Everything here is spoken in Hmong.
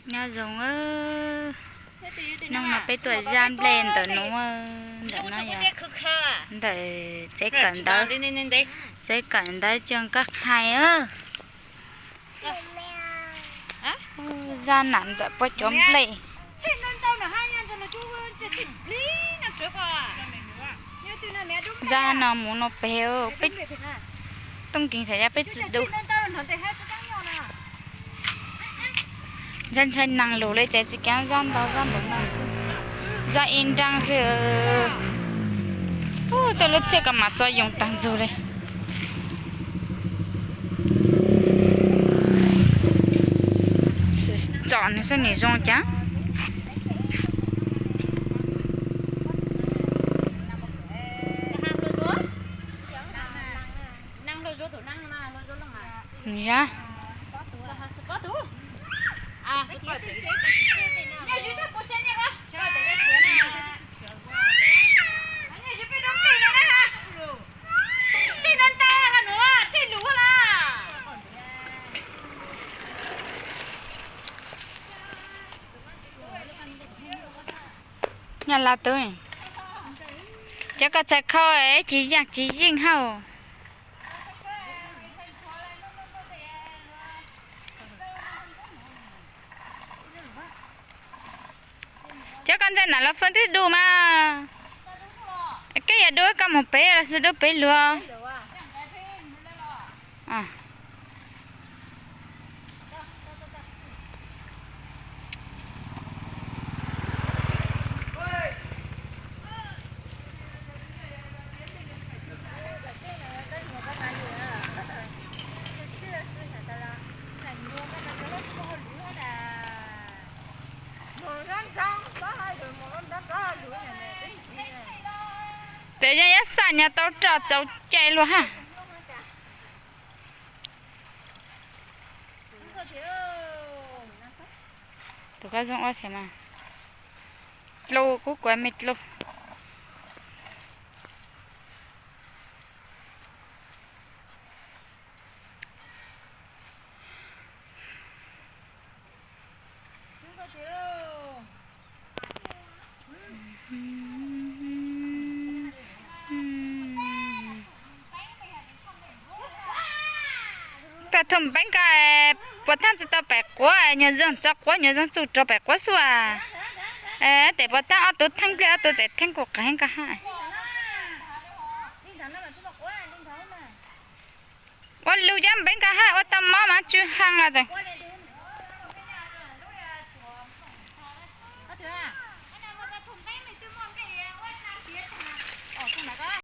Nyob zoo, hnub no peb tuaj zaj nplej ntawm nuav, ntawm no yog ntawm tsev kawm ntawv, tsev kawm ntawv Tsuag Kab Qhais. Zaj nam ntxawm puab cov nplej. Zaj no mus no peg, peb tooj nkeeg thaum yav peb tsi du. Zaj ntshai naag lug le ces tsi kaav zaj ntau, zaj npaum no xwb, zaj ib nraag xwb. Tuaj lub txhiab ko mas txo yoo taag zug le. Tsom nws saib nws zoo caag. Nws yog Nyaj Laj tub, cov koj txhais khau tsis yaaj tsis yeej hab. Cov koj ntxhais nam los fwj twb du mas. Koj yog du koj moog pem los sis du pem luag? Ces yeej yuav xaj nyag tau roj txaus cai luag hab. Tus koj zoo ua thiab mas. Dlua kuv kuav me dlua. Koj thum npeeb koj, puas thaab tsi tau pem quav, nyuag zoo tso quav, nyuag zoo txug rua pem quav xwb as. Tes puas thaab ob tug theeb nplej, ob tug txawm theeb kuj qeeb koj hab. Ua lug cov npeeb koj hab, ua tau mob mas tsw heev los tseem.